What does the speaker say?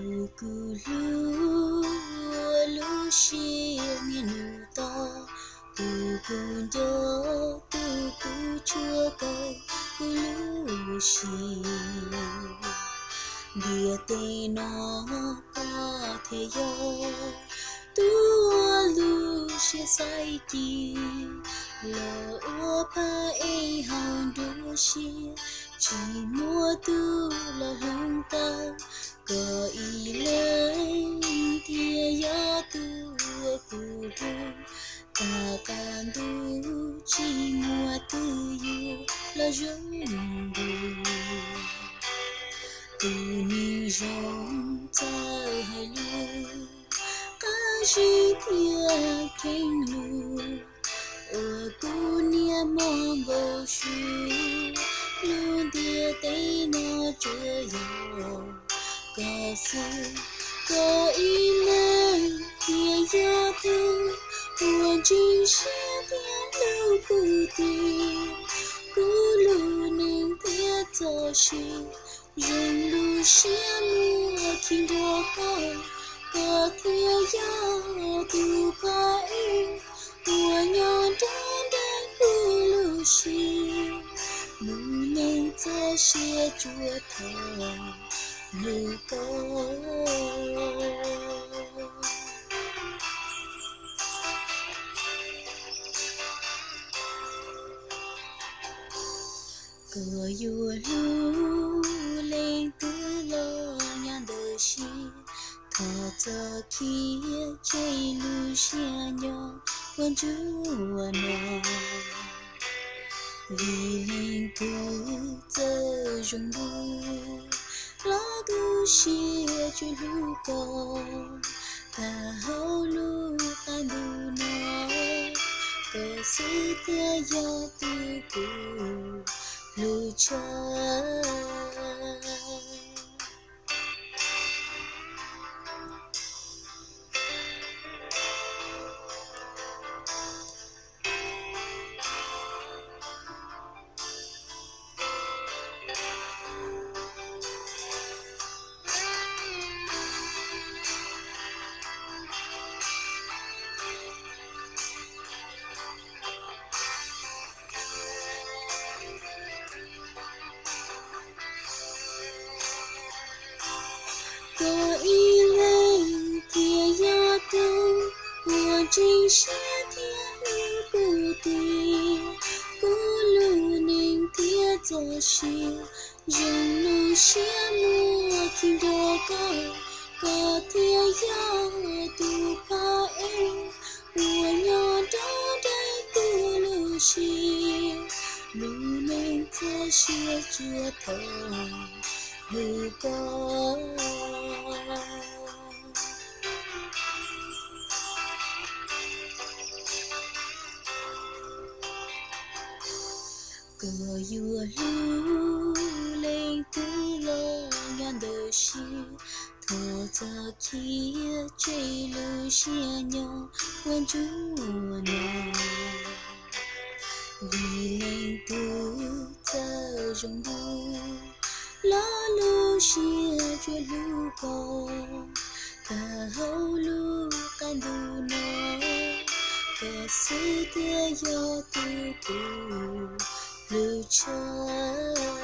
Tus kuv hlub, lub siab niaj hnub tos, tus kuv nco, tus kuv tshua kawg kuv lub siab. Ntiaj teb no koj thiaj yog tus uas lub siab xaiv ci los ua pab ev hauv nruab siab, tsis muaj tus los hloov tau koj ib leeg thiaj yog tus uas kuv hlub. Tag qab ntuj tsis muaj twg yuav los zoo nkaus tus neeg zoo txawj hais lus, qab zib thiab kheev lus uas kuv niaj hmo npau suav. Lub ntiaj teb no tsuas yog koj xwb, koj ib leeg thiaj yog tus uas ntseeg siab thiab hlub kuv tiag. Kuv lub neej thiaj txoj sia zoo lub siab muaj khi nrog koj, koj thiaj yog tus pab ev uas nyob nrog nraim kuv lub siab. Lub neej txoj sia tsuas thov hlub koj. Koj yuav hlub leej twg los nyob ntawm sis, thov txhob khiav tseg lub siab nyob ua ntsuj ua no. Vim leej twg txawj zoo ntuj los tu siab tsuas hlub koj. Tag hauv lub qab ntuj no, koj xwb thiaj yog tus kuv hlub tshaj. Koj ib leeg thiaj yog tus uas ntseeg siab thiab hlub kuv tiag. Kuv lub neej thiaj txoj sia zoo lub siab muaj khi nrog koj. Koj thiaj yog tus pab ev uas nyob nrog nraim kuv lub siab. Lub neej txoj sia tsuas thov hlub koj. Koj yuav hlub leej twg los nyob ntawm sis, thov txhob khiav tseg lub siab nyob ua ntsuj ua no. Vim leej twg txawj zoo ntuj los lub siab tsuas hlub koj. Tag hauv lub qab ntuj no, koj xwb thiaj yog tus kuv hlub tshaj.